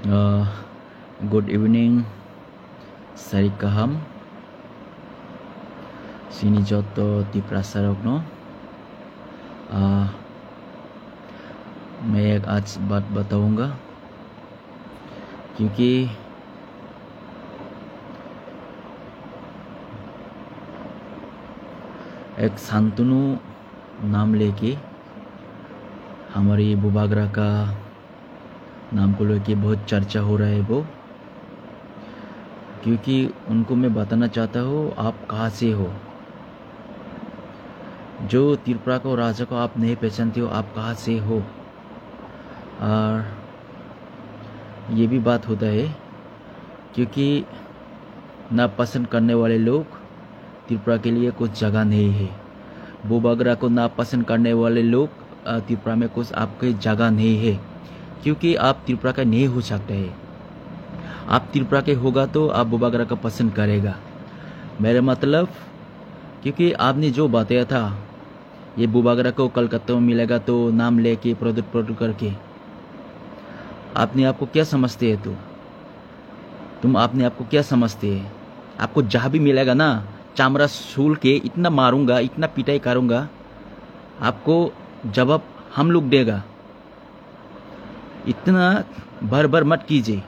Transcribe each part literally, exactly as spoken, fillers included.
Uh, good evening, sari kaham. Sini joto Tiprasa rokno. Uh, मैं एक आज बात बताऊंगा, क्योंकि एक शांतनु नाम लेके हमारी बुबागरा का नाम को लेके बहुत चर्चा हो रहा है वो, क्योंकि उनको मैं बताना चाहता हूँ आप कहाँ से हो। जो त्रिपुरा को राजा को आप नहीं पहचानते हो, आप कहाँ से हो। और ये भी बात होता है, क्योंकि नापसंद करने वाले लोग त्रिपुरा के लिए कुछ जगह नहीं है। बुबागरा को नापसंद करने वाले लोग, अ, त्रिपुरा में कुछ आपके जगह नहीं है, क्योंकि आप त्रिपुरा का नहीं हो सकते हैं। आप त्रिपुरा के होगा तो आप बुबागरा का पसंद करेगा। मेरा मतलब, क्योंकि आपने जो बताया था, ये बुबागरा को कलकत्ता में मिलेगा तो नाम लेके प्रोडक्ट प्रोडक्ट करके, आपने आपको क्या समझते हैं तू? तुम अपने आप को क्या समझते हैं? आपको जहाँ भी मिलेगा ना, चामड़ा सूल के इतना मारूंगा, इतना पिटाई करूंगा, आपको जवाब हम लोग देगा। इतना भर भर मत कीजिए,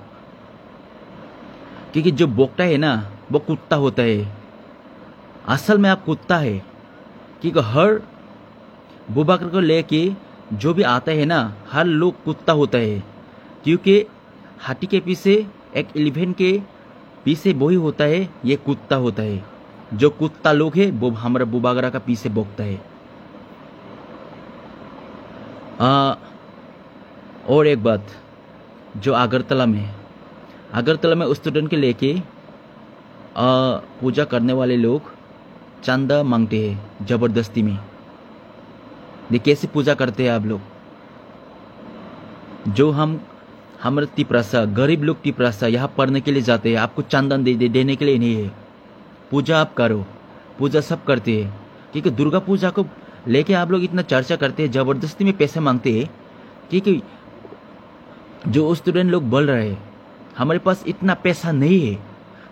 क्योंकि जो बोकता है ना, वो कुत्ता होता है। असल में आप कुत्ता है, क्योंकि हर बुबाकर को लेके जो भी आता है ना, हर लोग कुत्ता होता है, क्योंकि हाथी के पीछे, एक एलिफेंट के पीछे वही होता है, ये कुत्ता होता है। जो कुत्ता लोग है, वो हमारा बुबागरा का पीछे भोंकता है। आ, और एक बात, जो अगरतला में, अगरतला में स्टूडेंट के लेके, आ, पूजा करने वाले लोग चंदा मांगते हैं जबरदस्ती में। ये कैसे पूजा करते हैं आप लोग? जो हम, हमारे तिपरासा, गरीब लोग तिपरासा यहाँ पढ़ने के लिए जाते हैं, आपको चंदा दे, दे, देने के लिए नहीं है। पूजा आप करो, पूजा सब करते हैं, क्योंकि दुर्गा पूजा को लेके आप लोग इतना चर्चा करते हैं, जबरदस्ती में पैसे मांगते हैं, क्योंकि जो स्टूडेंट लोग बोल रहे हैं, हमारे पास इतना पैसा नहीं है,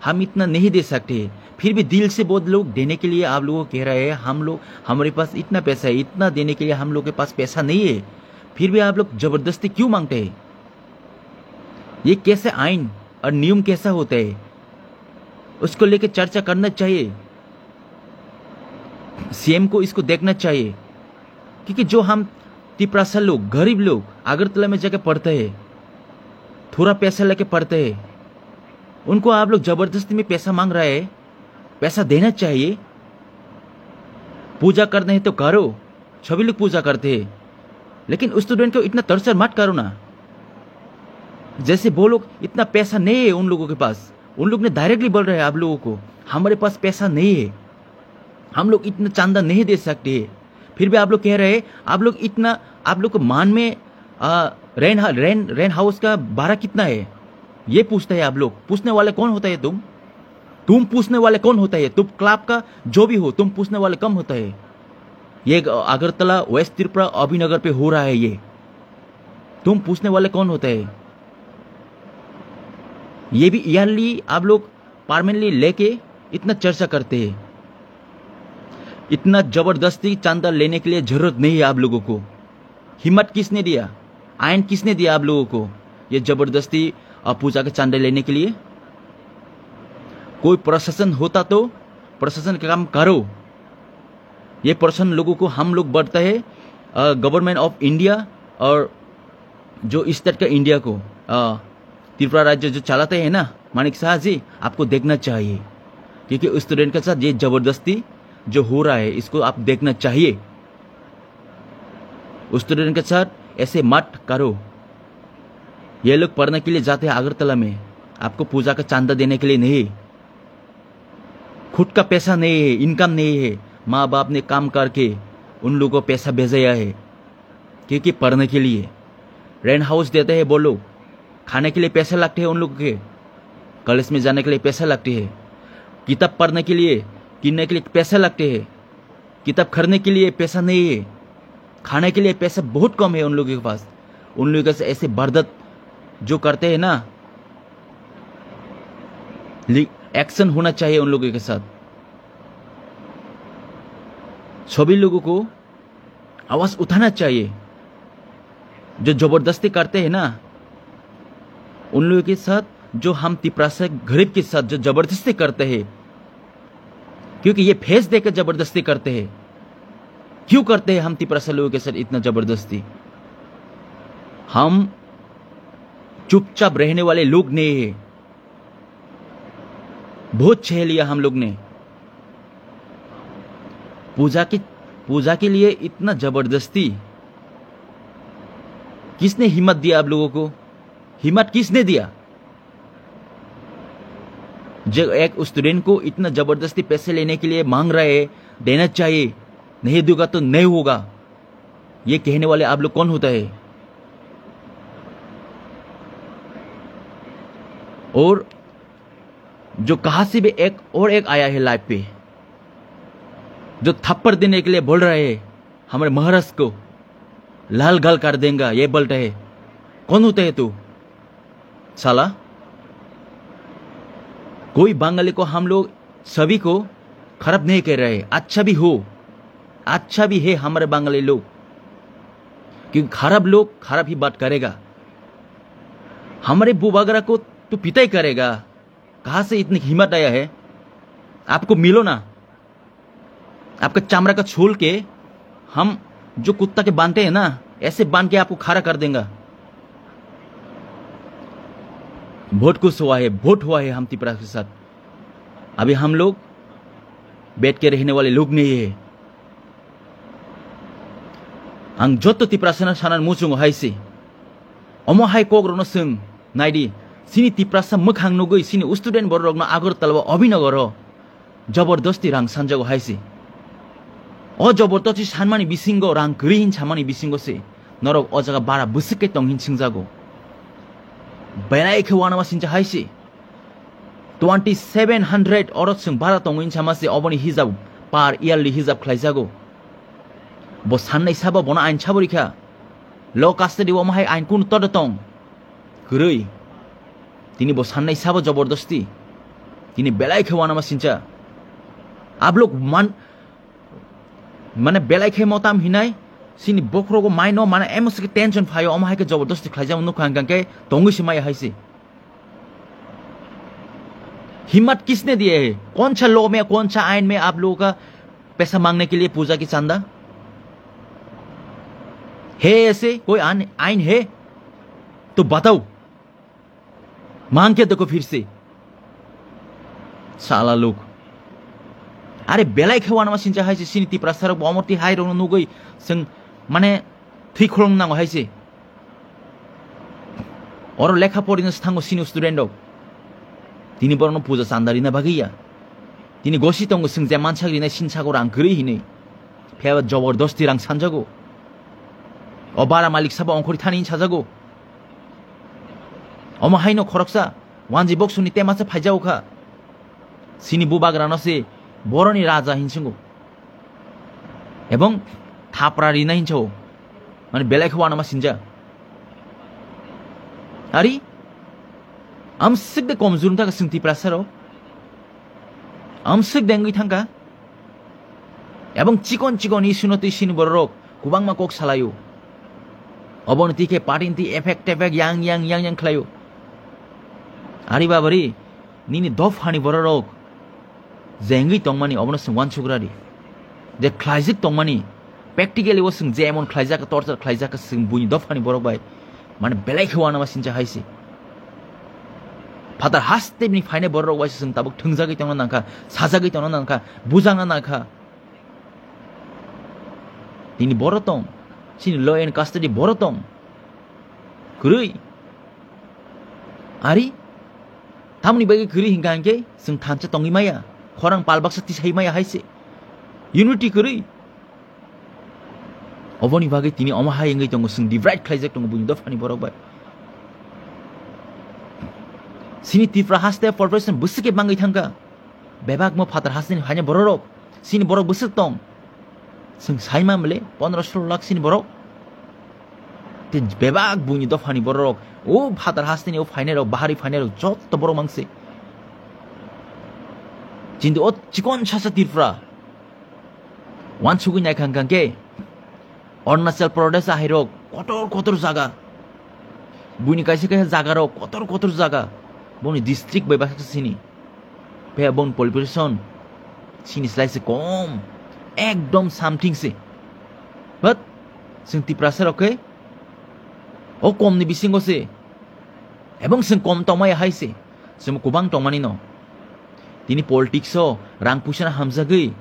हम इतना नहीं दे सकते, फिर भी दिल से बहुत लोग देने के लिए आप लोगों को कह रहे हैं, हम लोग, हमारे पास इतना पैसा है, इतना देने के लिए हम लोग के पास पैसा नहीं है, फिर भी आप लोग जबरदस्ती क्यों मांगते हैं? ये कैसे आइन और नियम कैसा होता है, उसको लेके चर्चा करना चाहिए। सीएम को इसको देखना चाहिए, क्योंकि जो हम तिपरासा लोग, गरीब लोग अगरतला में जाके पढ़ते हैं, थोड़ा पैसा लेके पढ़ते हैं, उनको आप लोग जबरदस्ती में पैसा मांग रहे हैं। पैसा देना चाहिए। पूजा करना है तो करो, सभी लोग पूजा करते हैं, लेकिन उस स्टूडेंट को इतना टॉर्चर मत करो ना। जैसे वो लोग, इतना पैसा नहीं है उन लोगों के पास, उन लोग ने डायरेक्टली बोल रहे हैं आप लोगों को, हमारे पास पैसा नहीं है, हम लोग इतना चंदा नहीं दे सकते, फिर भी आप लोग कह रहे हैं, आप लोग इतना, आप लोग को मान में, आ, रेंट हा-, रेंट, रेंट हाउस का भाड़ा कितना है, ये पूछते हैं आप लोग। पूछने वाले कौन होता है तुम? तुम पूछने वाले कौन होता है? तुम क्लब का जो भी हो, तुम पूछने वाले कम होता है। ये अगरतला, वेस्ट त्रिपुरा, अभिनगर पे हो रहा है ये। तुम पूछने वाले कौन होता है? ये भी ईयरली आप लोग परमानेंटली लेके इतना चर्चा करते हैं। इतना जबरदस्ती चंदा लेने के लिए जरूरत नहीं है आप लोगों को। हिम्मत किसने दिया? आयन किसने दिया आप लोगों को ये जबरदस्ती, अ, पूजा के चंदा लेने के लिए? कोई प्रशासन होता तो प्रशासन का काम करो। ये प्रशासन लोगों को हम लोग बढ़ता है, अ, गवर्नमेंट ऑफ इंडिया और जो स्टेट का इंडिया को, अ, त्रिपुरा राज्य जो चलाते हैं ना, मानिक शाह जी, आपको देखना चाहिए, क्योंकि उस स्टूडेंट के साथ ये जबरदस्ती जो हो रहा है, इसको आप देखना चाहिए। उस स्टूडेंट के साथ ऐसे मत करो। ये लोग पढ़ने के लिए जाते हैं अगरतला में, आपको पूजा का चंदा देने के लिए नहीं। खुद का पैसा नहीं है, इनकम नहीं है, माँ बाप ने काम करके उन लोगों को पैसा भेजाया है, क्योंकि पढ़ने के लिए। रेंट हाउस देते हैं वो लोग, खाने के लिए पैसा लगते हैं उन लोगों के, कॉलेज में जाने के लिए पैसा लगते हैं, किताब पढ़ने के लिए, किनने के लिए पैसा लगते हैं। किताब खरीदने के लिए पैसा नहीं है, खाने के लिए पैसा बहुत कम है उन लोगों के पास। उन लोगों के ऐसे बर्दत जो करते हैं ना, एक्शन होना चाहिए उन लोगों के साथ। सभी लोगों को आवाज उठाना चाहिए। जो जबरदस्ती करते हैं ना, उन लोगों के साथ, जो हम तिपरासा गरीब के साथ जो जबरदस्ती करते हैं, क्योंकि ये फेस देकर जबरदस्ती करते हैं। क्यों करते हैं हम तिपरासा लोगों के साथ इतना जबरदस्ती? हम चुपचाप रहने वाले लोग नहीं है। बहुत झेल लिया हम लोग ने। पूजा की, पूजा के लिए इतना जबरदस्ती, किसने हिम्मत दिया आप लोगों को? हिम्मत किसने दिया? जो एक स्टूडेंट को इतना जबरदस्ती पैसे लेने के लिए मांग रहा है, देना चाहिए, नहीं दूंगा तो नहीं होगा, ये कहने वाले आप लोग कौन होता है? और जो कहाँ से भी एक और एक आया है लाइफ पे, जो थप्पड़ देने के लिए बोल रहा है हमारे महाराज को, लाल गाल कर देंगा, ये बोलता है। कौन होता है तू साला? कोई बंगाली को हम लोग सभी को खराब नहीं कह रहे, अच्छा भी हो, अच्छा भी है हमारे बंगाली लोग, क्योंकि खराब लोग खराब ही बात करेगा। हमारे बुबागरा को तो पिटाई करेगा। कहाँ से इतनी हिम्मत आया है? आपको मिलो ना, आपका चमड़ा का छोल के हम जो कुत्ता के बांधते हैं ना, ऐसे बांध के आपको खड़ा कर देंगे। बहुत कुछ हुआ है, बहुत हुआ है हम तिपरा के साथ। अभी हम लोग बैठ के रहने वाले लोग नहीं है। Ang joto Tiprasano sanani muchungo hai se. Omo hai kok rokno chwng nai di. Chini Tiprasa mwkhang nugwi chini student borok rokno Agartala o Abhinagar o jabardasti rang sanjago hai se. O jabardasti sanmani bisingo, rang kwrwi hin samani bisingo se norok o jaga bara bwswk khe tong hin swngjago. Belai khe uanama sincha hai se. Twenty seven hundred oro chwng bara tongo hinwi sama se, oboni hijab per yearly hijab khlaijago. Bo sannai sabo bono ain sabo rikha. Law custody omo hai ain kunu todo tong? Kwrwi. Tini bo sannai sabo jabardasti. Tini belai khe uanama sincha. Ablok man, mane belai khe motam hinai, sini bokhrogo maino mane emo se tension phaio, omo hai khe jabardasti khlaijak nukha hwnkhe tongwi se maya hai se. हिम्मत किसने दिए है? कौन सा लॉ में, कौन सा आइन में आप लोगों का पैसा मांगने के लिए पूजा की चंदा? है ऐसे कोई आन-, आइन है? तो बताओ। मांग के देखो फिर से। साला लोग। Are belai khe uanama sincha hai se, chini Tiprasa rok bo omorti hai rokno nugwi chwng mane thwi khulong nango hai se. Oro lekha porina se thango chini student rok. Tini borokno puja chanda rina bagwi ya. Tini gosi tongo chwng je mansak rinai sinsago rang kwrwi hinwi. Phiya ba jabardasti rang sanjago. O bara malik sabo ongkhorwi thani hinwi sajago. Omo haino khoroksa wanji boksoni tema se phaijago kha. Chini bubagrano se boroni raja hinswngo. Ebong thapra rina hinsago. Mane belai khe uanama sinja. Ari, amswk de komjur wngkha chwng Tiprasa rok. Amswk de wngwi thangkha. Ebong chikon chikon issue no twi sini borok kwbangma kok salaio. Obono twi khe party ni twi effect tefect yang yang yang yang khlaio. Ari babari, nini dophani bororok je wngwi tongmani obono chwng uansuk radi. Je khlaijak tongmani, practically o chwng je emon khlaijak, torture khlaijak, chwng buini dophani borok bai mane belai khe uanama sincha hai se. Phatar haste bini phainai bororok bai se chwng tabuk thwngjagwi tongna nangkha, sajagwi tongna nangkha, bujangna nangkha. Tini boro tong, chini law and custody boro tong. Kwrwi. Ari, tamoni bagwi kwrwi hinkha hinkhe chwng thansa tongwi maya, khorang pal baksa tisai maya hai se. Unity kwrwi. Oboni bagwi tini omo hai wngwi tongo, chwng divide khlaijak tongo buini dophani borok bai. Chini Tripura haste population bwswk khe bangwi thangkha. Bebak mo phatar hasteni haino bororok, chini borok bwswk tong. Chwng sai man bole pondro solo lakh chini borok. Te bebak buini dophani bororok, o phatar hasteni o phainairok, bahari phainairok joto borok mangse. Chindi o chikon sasa Tripura. Wansugwi naikha hwnkha khe Arunachal Pradesh ahairok kotor kotor jaga. Buini kaisa kaisa jagarok kotor kotor jaga. Boni district bai bwswk sini. Phiya boni population sini slai se kom. Ekdom something se. But chwng Tiprasa rok khe o kom ni bisingo se. Ebong chwng kom tongmaya hai se. Chwng kwbang tongmani no. Tini politics o rang puisa no hamjagwi,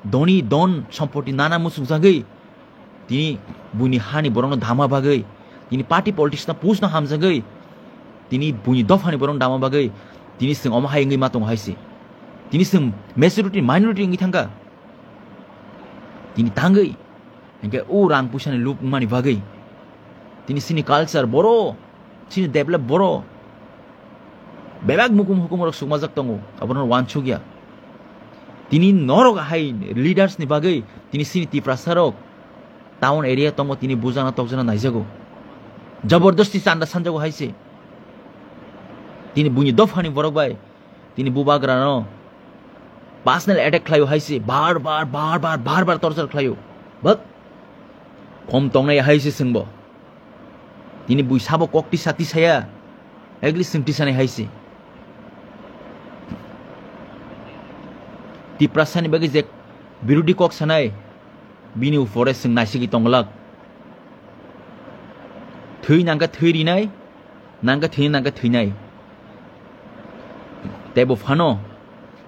doni don sompoti nana muchungjagwi, tini buini hani borokno dama bagwi, tini party politics no push no hamjagwi, tini buini dophani borokno dama bagwi, tini chwng omo hai wngwi ma tongo hai se. Tini chwng majority minority wngwi thangkha. Tini tangwi hinkhe o rang puisa ni lub wngmani bagwi, tini chini culture boro, chini develop boro, bebak mukum hukum rok sukmajak tongo, abono wansukya. Tini norok hai leaders ni bagwi tini chini Tiprasa rok town area tongo, tini bujana tokjana naijago, jabardasti chanda sanjago hai se. Tini buini dophani borok bai tini bubagra no personal attack khlaio hai se, bar bar bar bar bar bar torture khlaio. But kom tongnai hai se chwngbo. Tini bui sabo kok tisa tisaya, at least chwng tisanai hai se. Tiprasa ni bagwi je birodhi kok sanai, bini upore chwng naisigwi tongglak. Thwi nangkha thwi rinai, nangkha thwi nangkha thwinai. Teibo phano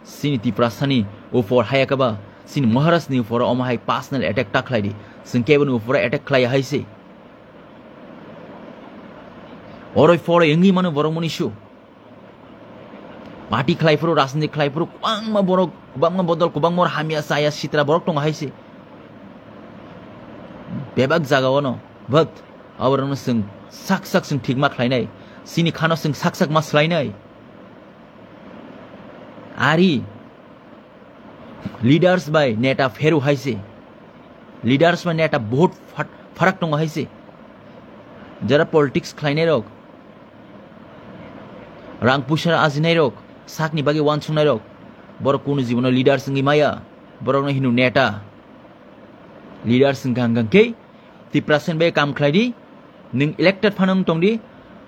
chini Tiprasa ni upor hayakaba chini Maharaj ni upor omo hai personal attack ta khlai di. Chwng kebo ni upor attack khlai hai se. Oroi poroi wngwi mano borok moni su. Party khlai phuru, rajniti khlai phuru, kwbangma borok, kwbangma bodol, kwbangma hamya chaya sitra borok tongo hai se. Bebak jaga o no, but aborokno chwng sak sak chwng thikma khlainai, chini khano chwng sak sak ma swlainai. Ari leaders bai neta pheru hai se. Leaders bai neta bahut phat-, pharak tongo hai se. Jara politics khlainai rok, rang puisa ajinai rok, sakni bagwi wansuknai rok, borok kunu jibono leaders wngwi maya, borokno hino neta. Leaders wngkha hwnkha khe Tiprasa ni bai kam khlai di, nwng elected phano wng tong di,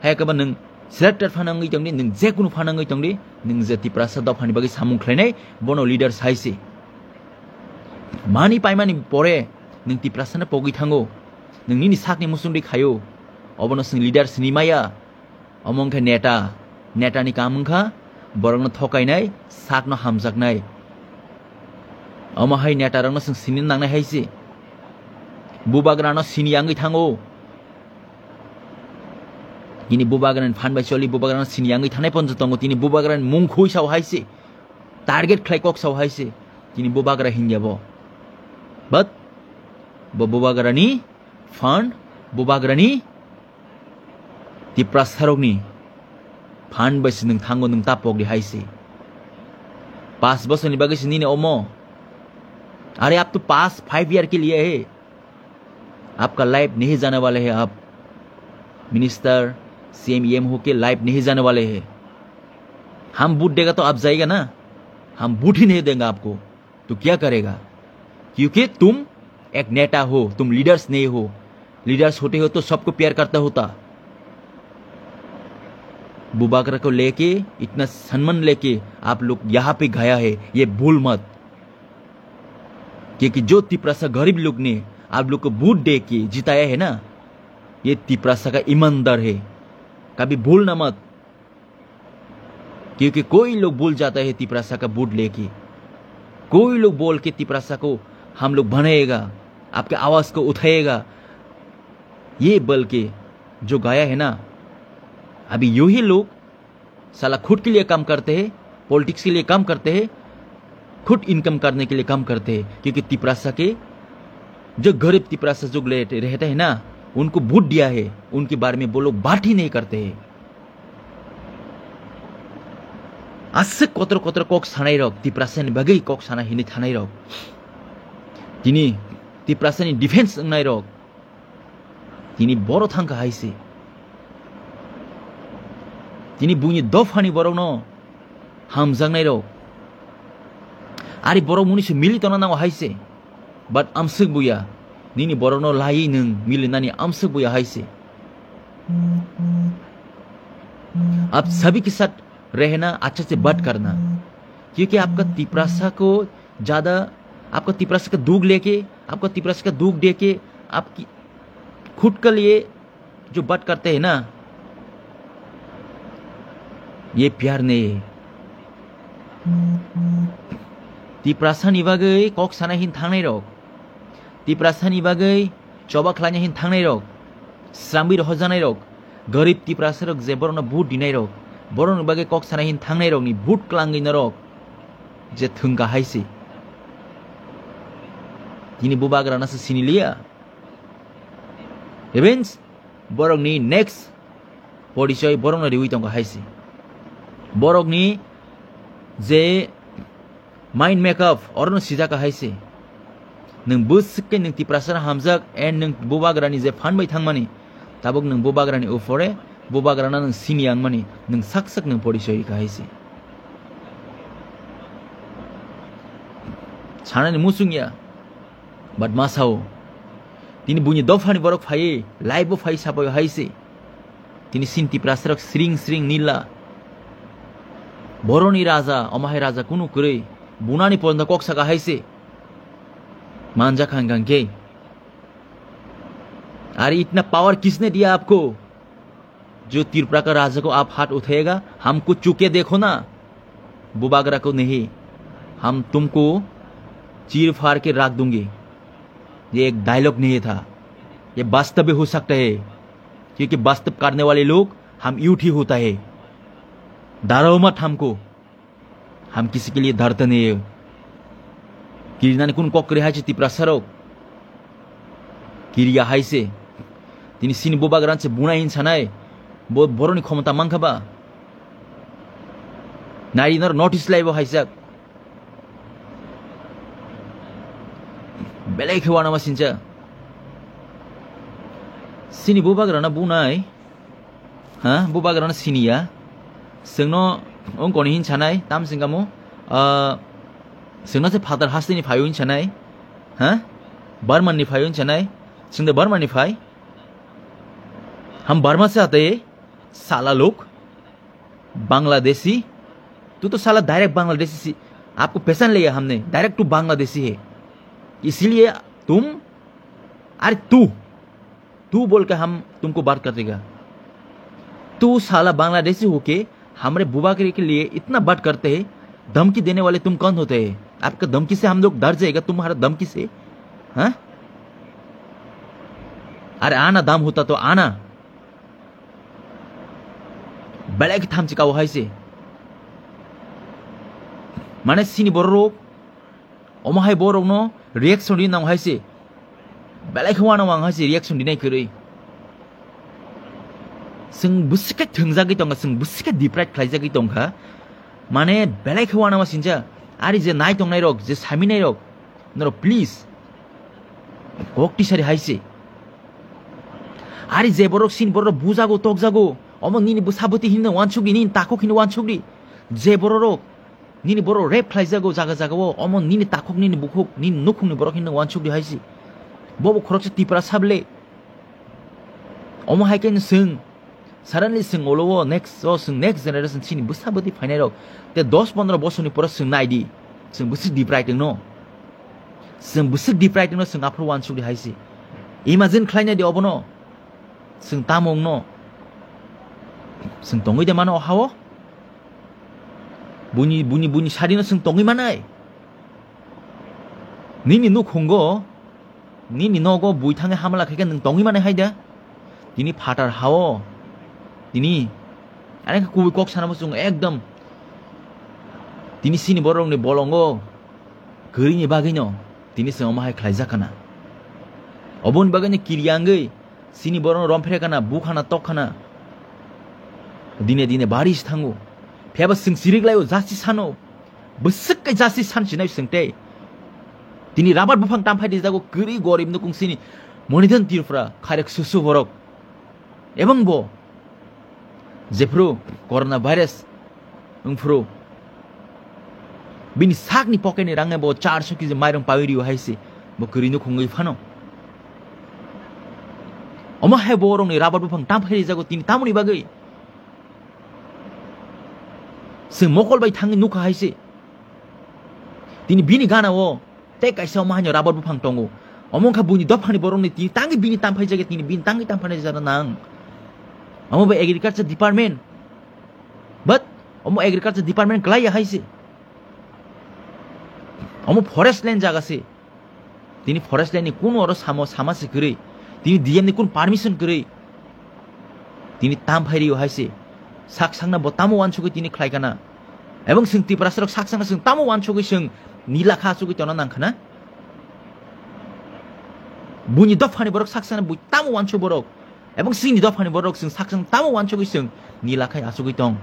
hai khe nwng selected phano wngwi tong di, nwng je kunu phano wngwi tong di, nwng je Tiprasa dophani bagwi samung khlainai, bono leaders hai se. Mani paimani pore nwng Tiprasa no pogwi thango, nwng nini sakni muchungdi khaio, obono chwng leaders hinwi maya. Omo wngkha neta. Neta ni kaam wngkha borokno thokainai, sakno hamjaknai. Omo hai neta rokno chwng sini nangnai hai se. Bubagrano sini yangwi thango. Nini bubagrani phan bai choli, bubagrano sini yangwi thanai ponjo tongo. Tini bubagrani mung khui sao hai se. Target khlai kok sao hai se. Tini bubagra hingya bo. But bo bubagrani phan, bubagrani Tiprasarokni phan bai se nwng thango, nwng ta pokdi hai se. Panch bochorni bagwi se nini omo. अरे आप तो पास five year के लिए है, आपका लाइफ नहीं जाने वाले है। आप मिनिस्टर, सीएम, ईएम होके लाइफ नहीं जाने वाले है। हम वोट देगा तो आप जाएगा ना, हम वोट ही नहीं देंगे आपको। तो क्या करेगा? क्योंकि तुम एक नेता हो, तुम लीडर्स नहीं हो। लीडर्स होते हो तो सबको प्यार करता होता। बुबागरा को लेके इतना सम्मान लेके आप लोग यहाँ पे गया है, ये भूल मत। क्योंकि जो तिपरासा गरीब लोग ने आप लोग को वोट दे के जिताया है ना, ये तिपरासा का ईमानदार है, कभी भूलना मत। क्योंकि कोई लोग भूल जाता है तिपरासा का वोट लेके, कोई लोग बोल के तिपरासा को हम लोग बनाएगा, आपके आवाज को उठाएगा, ये बोल के जो गया है ना, अभी यही लोग साला खुद के लिए काम करते हैं, पॉलिटिक्स के लिए काम करते हैं, खुद इनकम करने के लिए काम करते हैं, क्योंकि तिपरासा के जो गरीब तिपरासा जो ले-, रहते हैं ना, उनको वोट दिया है, उनके बारे में वो लोग बात ही नहीं करते हैं। Aswk kotor kotor kok sanai rok, Tiprasa ni bagwi kok sana hinwi thanai rok, tini Tiprasa ni defense wngnai rok, tini boro thangkha hai se. Tini buini dophani borokno hamjaknai rok, Ari borok muni se mili tongna nango hai se. But amswk buya. Nini borokno laiwi nwng milinani amswk buya hai se. आप सभी के साथ रहना, अच्छा से बात करना, क्योंकि आपका तिपरासा को ज़्यादा, आपका तिपरासा का दुख लेके, आपका तिपरासा का दुख देके, आपकी खुद के लिए जो बात करते हैं ना, ये प्यार नहीं है। Tiprasa ni bagwi kok sana hin thangnai rok, Tiprasa ni bagwi choba khlaina hin thangnai rok, srambi rohorjanai rok, garib Tiprasa rok je borokno vote dinai rok, borokni bagwi kok sana hin thangnai rokni vote klangwi norok je thwngka hai se. Tini bubagra na se sini liya. Revenge. Borokni next porichoi borokno riwi tongo hai se. Borokni je mind makeup orono sijaka hai se. Nwng bwswk khe nwng Tiprasano hamjak and nwng bubagrani je phan bai thangmani, tabuk nwng bubagrani uphore bubagrano nwng sini yang mani, nwng sak sak nwng porichoi ka hai se. Sanani muchung ya. But ma sao? Tini buini dophani borok phaiwi, live bo phai sapai hai se. Tini sin Tiprasarok sring sring nila. Boroni raja, omo hai raja kunu kwrwi. Bunani porjonto kok saka hai se. Manjak hang hang khe. Are itna power kisne diya aapko? जो त्रिपुरा का राजा को आप हाथ उठाएगा, हमको छू के देखो ना, बुबागरा को नहीं, हम तुमको चीर फाड़ के रख दूंगी। ये एक डायलॉग नहीं था, ये वास्तव भी हो सकता है, क्योंकि वास्तव करने वाले लोग हम यूथ ही होता है। डराओ मत हमको। हम किसी के लिए डरते नहीं है। Kirinani kun kok kwrwi hai se Tiprasarok. Kiriya hai se. Tini sini bubagrano se bunai hin sanai. Bo boroni khomota mankha ba. Nai nor notice laibo hai sak. Belai khe wanama sincha. Sini bubagrano bunai. Ha, bubagrano siniya. Sengno ongkoni hin sanai, tam singkamo, ah, sengno se phatar hasteni phaio hin sanai. Ha? Barman ni phaio hin sanai. Sengde Barman ni phai. हम बर्मा से आते हैं, साला लोग, बांग्लादेशी। तू तो साला डायरेक्ट बांग्लादेशी सी, आपको पहचान लिया हमने, डायरेक्ट तू बांग्लादेशी है। इसीलिए तुम, अरे तू, तू बोल के हम तुमको बात कर देगा। तू साला बांग्लादेशी होके हमारे बुबागरे के लिए इतना बात करते हैं, धमकी देने वाले तुम कौन होते हैं? आपका धमकी से हम लोग डर जाएगा, तुम्हारा धमकी से? हाँ? अरे आना, दम होता तो आना। Belai khe thamchi kao hai se. Mane sini borok rok, omo hai borok no reaction ri nang hai se. Belai khe wanama ang hai se reaction ri nai kwrwi. Seng bwswk khe thwngjagwi tongkha, seng bwswk khe deprive khlaijagwi tongkha. Mane belai khe wanama sincha. Ari je nai tongnai rok, je sami nai rok, norok please kok tisari hai se. Ari je borok sin borok bujago, tokjago, omo nini bwsa bwtwi hinwi wansukdi, nini takhuk hinwi wansukdi. Je borok rok nini borok rape khlaijago jaga jaga o, omo nini takhuk, nini bukhuk, nini nukhungni borok hinwi wansukdi hai se. Bobo khoroksa Tipra sable. Omo hai khe swng, suddenly swng olo o next, o swng next generation chini bwsa bwtwi phainai rok. Te dos pondro bosorni pore swng nai di. Swng bwswk deprive wngno. Swng bwswk deprive wngno, swng aphuru wansukdi hai se. Imagine khlainai di obono. Swng tamo wngno. Swng tongwi de mano o ha-o? Buini, buini, buini sadino swng tongwi manai? Nini nukhungo, nini nogo bui thangwi hamla khaikhe nwng tongwi manai hai da? Tini phatar ha-o. Tini, are khe kubui kok sana muchung ekdom. Tini sini borokni bolongo kwrwini bagwino tini chwng omo hai khlaijak kana. Oboni bagwino kiriya wngwi sini borokno romphre kana, bukhana, tokkhana. Dine dine bari se thango. Phiyaba chwng sirik laio, jasi sano. Bwswk khe jasi san sinai chwng tei. Tini rabar buphang tamphai dijago kwrwi gorib nukung sini Monithan Tripura, khairek susu borok. Ebong bo jephru corona virus wngphru Bini sakni pocket ni rang bo charso kg mairung pawi rio hai se. Bo kwrwi nukhungwi phano. Omo hai borokni rabar buphang tam phai rijago tini tamoni bagwi. Chwng mokol bai thangwi nukha hai se. Tini bini gana o tei kaisa omo haino rabar buphang tongo. Omo wngkha buini dophani borokni tini tangwi bini tam phai jagwi tini bini tangwi tam phai jagwi nang. Omo bai agriculture department. But omo agriculture department kwlai ya hai se. Omo forest land jaga se. Tini forest land ni kuno oro samo sama se kwrwi. Tini D M ni kun permission kwrwi. Tini tam phai rio hai se. Sak sakna bo tamo wansugwi tini khlai kana. Ebong chwng Tiprasa rok sak sakna chwng tamo wansugwi chwng nila kha asugwi tona nang khana. Buini dophani borok sak sakna bui tamo wansuk borok. Ebong chini dophani borok chwng sak sakna tamo wansugwi chwng nila khai asugwi tong.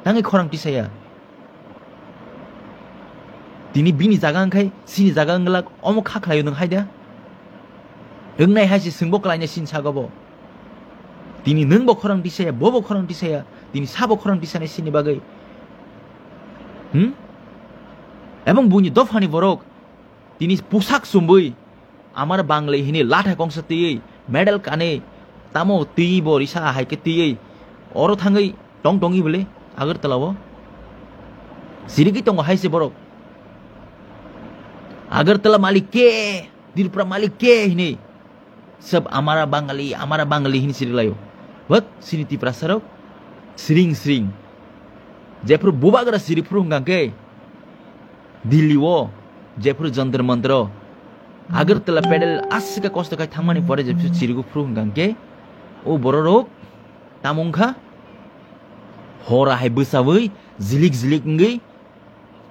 Tangwi khorang tisaya. Tini bini jaga wngkhai, sini jaga wngla omo kha khlaio nwng hai da? Wngnai hai se chwngbo kwlainai sini sago bo. Tini nwngbo khorang tisaya, bobo khorang tisaya, tini sabo khorang tisanai sini bagwi. Hmm? Ebong buini dophani borok tini pusak chumwi Amar Bangli hini latha kongsa twiwi medal kanwi tamo twiwi bo risa hai khe twiwi oro thangwi tong tongwi bole Agartala o sirigwi tongo hai se borok. Agartala malik ke, Tripura malik ke hini sab amara Bangali, amara Bangali hini siriklaio. But sini Tiprasa rok siring siring jephuru bubagra siri phuru hwnkha khe Delhi o jephuru Jantar Mantar o Agartala pedal aswk kosto khai thangmani pore jephuru chirigo phuru hwnkha khe o bororok tamo wngkha hora hai bwchawi jilik jilik wngwi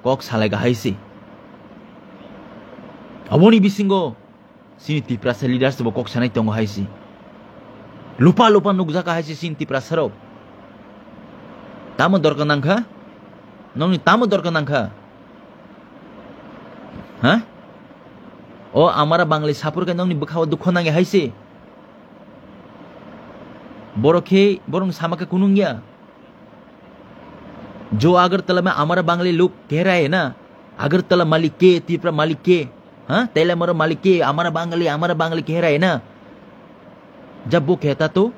kok salai kahai se. Aboni bisingo Chini Tiprasa leaders bo kok sanai tongo hai si. Lupa lupa nukjaka hai si chini Tiprasa rok. Tamo dorkar nangkha? Nongni tamo dorkar nangkha? Ha? O amara Bangali sapur khe nongni bwkhao dukho nangi hai si. Borok khe, borokni sama khe kunung ya. जो अगरतला में हमारा बंगाली लोग कह रहा है ना, अगरतला मालिक के, त्रिपुरा मालिक के, हाँ, तेलामरो मालिक के, हमारा बंगाली, हमारा बंगाली कह रहा है ना, जब वो कहता तो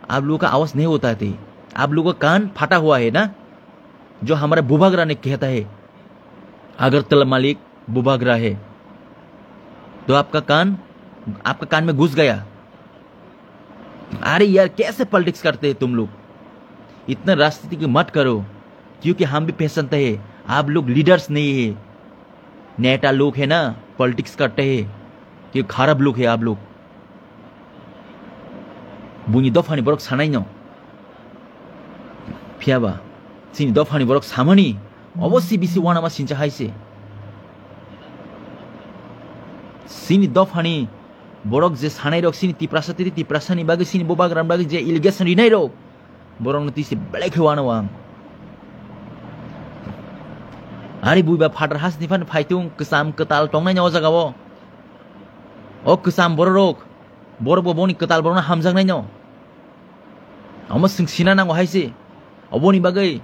आप लोगों का आवाज नहीं होता थे। आप लोगों का कान फटा हुआ है ना, जो हमारा बुबागरा ने कहता है, अगरतला मालिक बुबागरा है, तो आपका कान, आपका कान में घुस गया। अरे यार, कैसे पॉलिटिक्स करते हैं तुम लोग? इतना राजनीति की मत करो, क्योंकि हम भी पहचानते हैं, आप लोग लीडर्स नहीं है, नेता लोग है ना, पॉलिटिक्स करते हैं, ये खराब लोग है आप लोग। Buini dophani borok sanai no. Phiya ba, chini dophani borok samani, obo C B C wanama sincha hai se. Chini dophani borok je sanai rok chini Tiprasa tiri Tiprasa ni bagwi chini bubagra ni bagwi je allegation rinai rok, borok no tisi belai khe wano ang. Ari buiba phatar has ni phan phaitung kwcham kwtal tongnai no o jaga o. O kwcham borok rok, borok bo boni kwtal borok no hamjaknai no. Omo chwng sina nango hai se. Oboni bagwi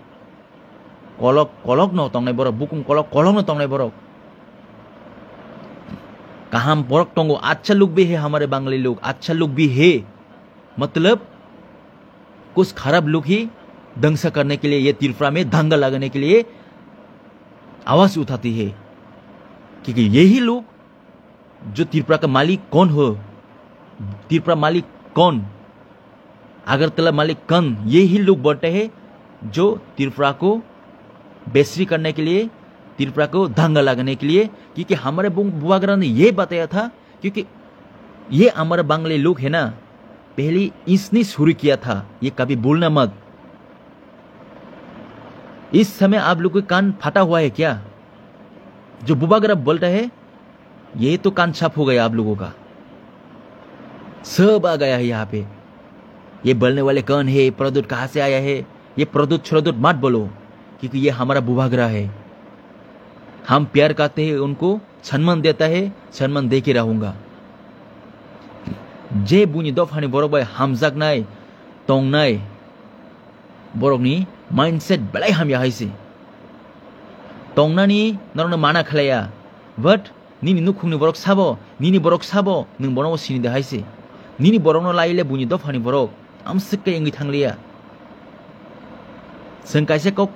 kolok kolok no tongnai borok, bukum kolok kolok no tongnai borok. Kaham borok tongo, अच्छा लोग भी है हमारे बंगाली लोग, अच्छा लोग भी है। मतलब कुछ खराब लोग ही दंगा करने के लिए, ये त्रिपुरा में दंगा लगाने के लिए आवाज उठाती है, क्योंकि यही लोग जो त्रिपुरा का मालिक कौन हो, त्रिपुरा मालिक कौन, अगरतला मालिक कौन, ये ही लोग बोलते हैं जो त्रिपुरा को बेसरी करने के लिए, त्रिपुरा को दंगा लगाने के लिए, क्योंकि हमारे बु-, बुआगरा ने ये बताया था, क्योंकि ये हमारे बंगाली लोग है ना, पहले इसने शुरू किया था, ये कभी भूलना मत। इस समय आप लोग के कान फटा हुआ है क्या? जो बुबागरा बोलता है, ये तो कान साफ हो गया आप लोगों का। सब आ गया है यहाँ पे। ये बोलने वाले कौन है, प्रद्युत कहाँ से आया है, ये प्रद्युत श्रद्युत मत बोलो, क्योंकि ये हमारा बुबागरा है। हम प्यार करते हैं उनको, सम्मान देता है, सम्मान दे के रहूंगा। Je buini dophani borok bai hamjaknai, tongnai, borokni mindset belai hamya hai se. Tongnani norokno mana khlaiya, but nini nukhungni borok sabo, nini borok sabo, nwng bono sini de hai se. Nini borokno laile buini dophani borok amswk khe wngwi thangliya. Chwng kaisa kok,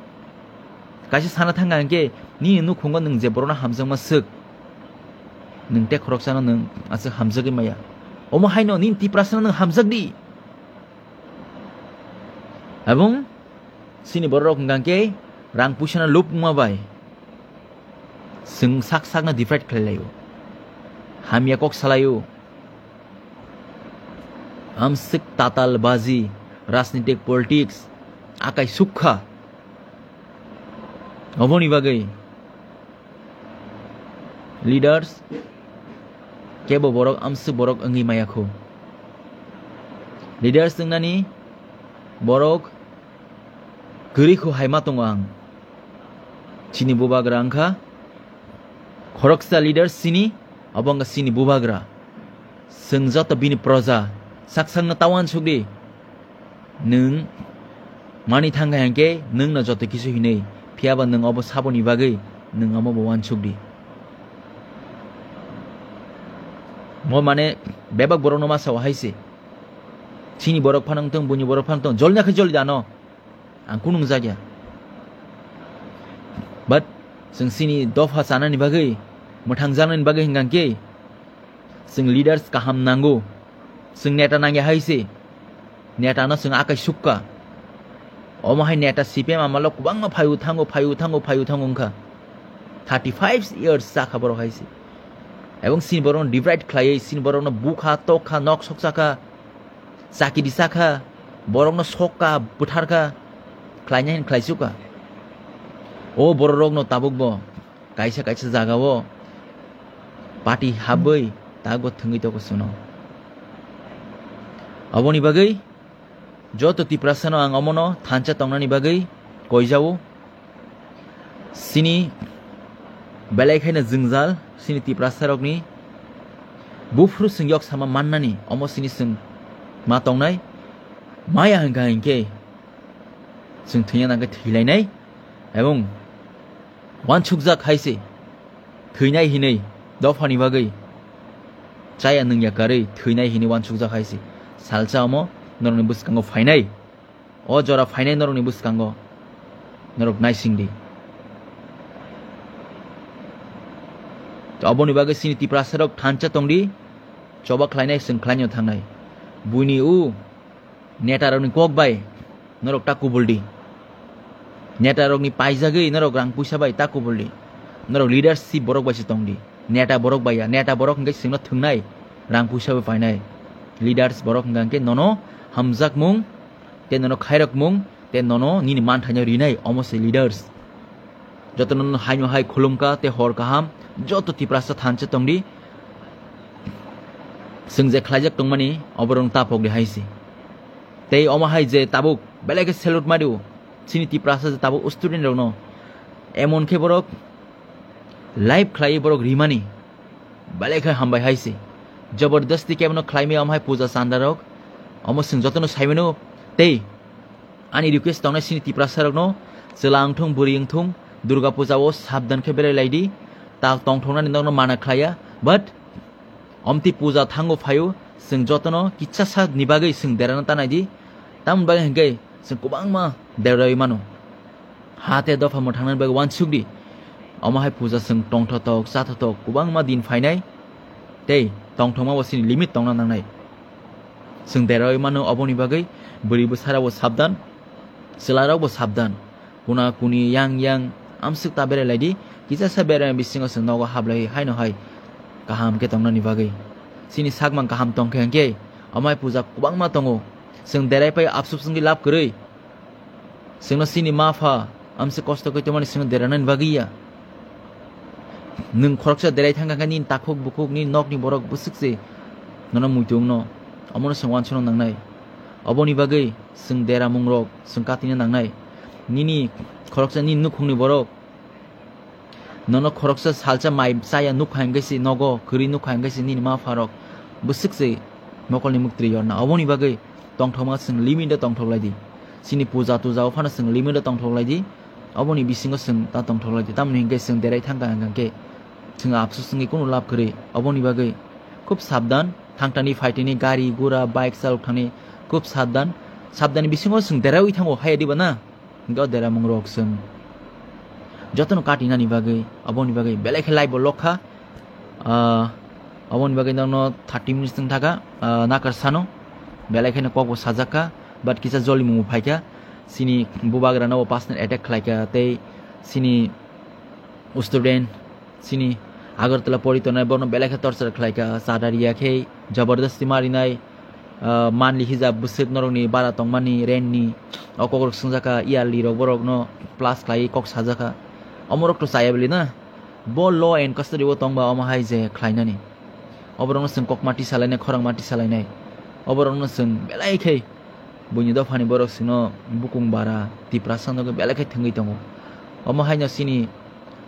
kaisa sana thangkha hwnkhe, nini nukhungo nwng je borokno hamjakma swk, nwng tei khoroksano nwng aswk hamjagwi maya. Omo haino nini Tiprasano nwng hamjakdi. Ebong chini bororok hwnkha khe rang puisano lub wngma bai chwng sak sakno divide khlai laio, hamya kok salaio. Amswk tatal baji, rajnitik politics akai sukha. Oboni bagwi leaders kebo borok amswk borok wngwi maya kho. Leaders wngnani borok kwrwi kho hai ma tongo ang. Chini bubagra wngkha khoroksa leaders chini, obo wngkha chini bubagra. Chwng joto bini proja, sak sakno ta uansuk di. Nwng mani thangkha hwnkhe nwngno joto kisu hinwi, phiyaba nwng obo saboni bagwi nwng omobo uansuk di. Mo mane bebak borokno ma sao hai se. Chini borok phano wngtong, buini borok phano wngtong, jolni khe joli dano. Ang kunung jakya. But chwng chini dopha chanani bagwi, mwthang jaknani bagwi hwnkha khe, chwng leaders kaham nango. Chwng neta nangya hai se. Neta no chwng akai sukka. Omo hai neta C P M amalo kwbangma phaio thango, phaio thango, phaio thango wngkha. Thirty five years chakha borok hai se. Ebong chini borokno divide khlaiwi, chini borokno bukha, tokha, nok sok chakha, chakiri chakha, borokno sokka, bwtharkha, khlainai hin khlaichukha. O bororokno tabukbo kaisa kaisa jagao party habwi tabukbo thwngwi toko chwngno. Aboni bagwi joto Tiprasano ang omono thansa tongnani bagwi koijao. Chini belai khaino jwngjal, chini Tiprasarokni buphuru chwng yok sama mannani, omo chini chwng ma tongnai. Maya hwnkha hinkhe chwng thwina nangkhe thwilainai, ebong uansukjak hai se thwinai hinwi dophani bagwi chaya nungya karwi thwinai hinwi uansukjak hai se. Salsa omo norokni bwskango phainai. O jora phainai norokni bwskango norok naising di. Aboni bagwi chini Tiprasarok thansa tong di, choba khlainai chwng khlaino thangnai. Buini o netarokni kok bai norok ta kubul di. Netarokni paijagwi norok rang puisa bai ta kubul di. Norok leadership borok bai se tong di. Neta borok bai ya, neta borok hwnkhe chwngno thwngnai, rang puisa bai painai. Leaders borok hwnkha hwnkhe nono hamjakmung tei nono khairokmung tei nono nini manthaino rinai, omo se leaders. Jotono nono haino hai khulumkha tei hor kaham, joto Tiprasa thansa tongdi. Chwng je khlaijak tongmani, oborok tapokdi hai se. Tei omo hai je tabuk belai khe salute maidu, chini Tiprasa je tabuk student rokno, emon khe borok live khlaiwi borok rimani, belai khe hambai hai se. Jabardasti kebono khlaimaya omo hai puja chandarok, omo chwng jotono saimano. Tei ani request tongnai chini Tiprasa rokno, chwla wngthung, bwrwi wngthung, Durga puja o sabdan khe berai laidi, ta tongthoknani nokno mana khlaiya, but omtwi puja thango phaio, chwng jotono kisa sa ni bagwi chwng derano ta naidi, tamoni bagwi hinkhe chwng kwbangma deraiwi mano. Ha tei dopha mwthangnani bagwi uansukdi. Omo hai puja chwng tongthotok, chathotok kwbangma din phainai tei tongthokma bo chini limit tongna nangnai. Chwng deraiwi mano, oboni bagwi bwrwi bwsarokbo sabdan, chwlarokbo sabdan. Kuna kuni yang yang amswk ta berai laidi, kisa sa berai bisingo chwng nogo hablai haino hai kaham khe tongnani bagwi. Chini sakmang kaham tongkhe hinkhe omo hai puja kwbangma tongo. Chwng derai pai apsups wngwi lab kwrwi. Chwngno chini ma pha amse kosto khe tongmani chwngno deranani bagwi ya. Nwng khoroksa derai thangkha khe nini takhuk bukhuk, nini nokni borok bwswk se nono muitu wngno. Omono chwng uansukna nangnai. Oboni bagwi chwng deramungrok chwng katina nangnai. Nini khoroksa nini nukhungni borok nono khoroksa salsa mai chaya nukha hinkhe se nogo kwrwi nukha hinkhe se nini ma pharok bwswk se mokolni muktri yorna. Oboni bagwi tongthokma chwng limit o tongthok laidi. Chini puja tuja o phano chwng limit o tongthok laidi. Oboni bisingo chwng ta tongthok lai di. Tamoni hinkhe chwng derai thangkha hinkhe chwng apsus wngwi kunu lab kwrwi. Oboni bagwi khub sabdan, thangtani phaitani gari gura bike chalok thani khub sabdan. Sabdani bisingo chwng derai thango, haya diba na? Hinkhe o deramung rok chwng jotono katinani bagwi, oboni bagwi belai khe live bo lokha. Ah, oboni bagwi nokno thirty minutes wng thaka, ah, nakar sano belai kheno kokbo sajakha, but kisa jolimung bo phaikha. Chini bubagrano bo personal attack khlaikha, tei chini student, chini Agartala pori tongnai borokno belai khe torture khlaikha, chada riya khe jabardasti marinai, ah, monthly hijab bwswk norokni bara tongmani, rent ni, o kokrok swngjakha, yearly rok borokno plus khlaiwi kok sajakha. Omorok to chaya bwlwi na, bo law and custody o tongba omo hai je khlainani. Oborokno chwng kokma tisalainai, khorangma tisalainai. Oborokno chwng belai khe buini dophani borok chwngno bukung bara, Tiprasa no belai khe thwngwi tongo. Omo haino chini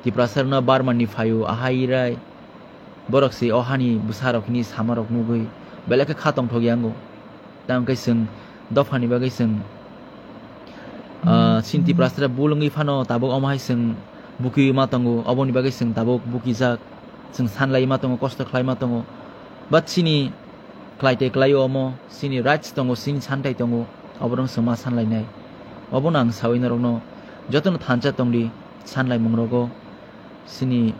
Tiprasa rokno Burma ni phaio ahai rai. Borok se o hani bwsarok hini samarok nugwi belai khe kha tongthok yango. Tamo khe chwng dophani bagwi chwng, ah, chini Tiprasra bul wngwi phano tabuk omo hai chwng bukiwi ma tongo, oboni bagwi chwng tabuk bukijak, chwng sanlaiwi ma tongo, kosto khlai ma tongo. But chini khlai tei kwlaio omo, chini rights tongo, chini santai tongo, oborok chwng ma sanlainai. Obono ang sawi norokno jotono thansa tongdi sanlaimungrogo. Chini,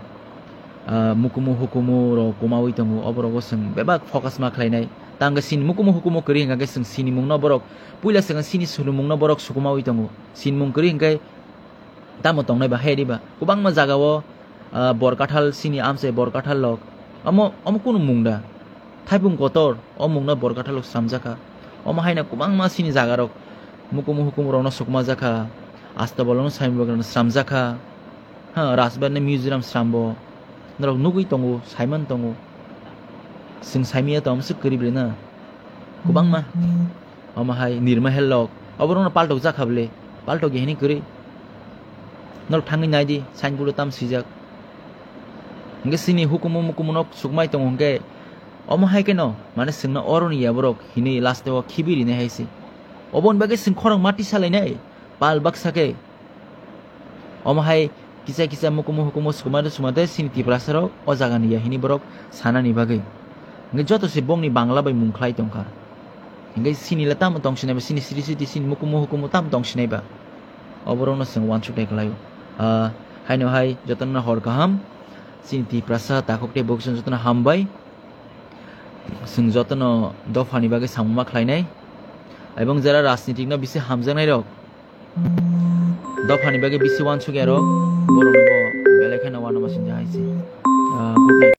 ah, mukumu hukumu rok kumawi tongo, oborogo chwng bebak focus ma khlainai. Tangkhe chini mukumu hukumu kwrwi hwnkhe chwng sinimungno borok, puila chwng chini sinimungno borok sukumawi tongo. Sinimung kwrwi hwnkhe tamo tongnai ba, hai diba? Kwbangma jagao, ah, Borkathal, chini amchai Borkathal lok, omo, omo kunu mung da? Thaipung kotor, o mungno Borkathal lok sramjakha. Omo haino kwbangma chini jagarok mukumu hukumu rokno sukma jakha, astabolokno saimanrokno sramjakha. Ha, Rajbari ni museum srambo norok nugwi tongo, saiman tongo. Chwng saimanya tong swk kwrwi bwlwi na kwbangma. Omo hai Nirmahel lok, oborokno paltok jakha bwle, paltok ya hini kwrwi. Norok thangwi naidi, signboard o tam swijak. Hwnkhe chini hukumu mukumu nok sukmai tongo hwnkhe, omo hai kheno, mane chwngno oroni ya borok hinwi last o khibi rinai hai se. Oboni bagwi chwng khorang mati salainai, pal baksa khe. Omo hai kisa kisa mukumu hukumu sukmai sukmai tei chini Tiprasa rok o jaga ni ya hini borok sanani bagwi. Hwnkhe joto se bongni Bangla bai mung khlai tongkha. Hwnkhe chini le tamo tong sinai ba, chini siri siti chini mukumu hukumu tamo tong sinai ba. Oborokno chwng uansuknai khlaio. Ah, haino hai jotono hor kaham. Chini Tiprasa takhuk tei bukchung jotono hambai. Chwng jotono dophani bagwi samung ma khlainai. Ebong jera rajnitik no bisi hamjaknai rok, dophani bagwi bisi uansukya rok, borokno bo belai kheno uanama singya hai se. Ah, good night.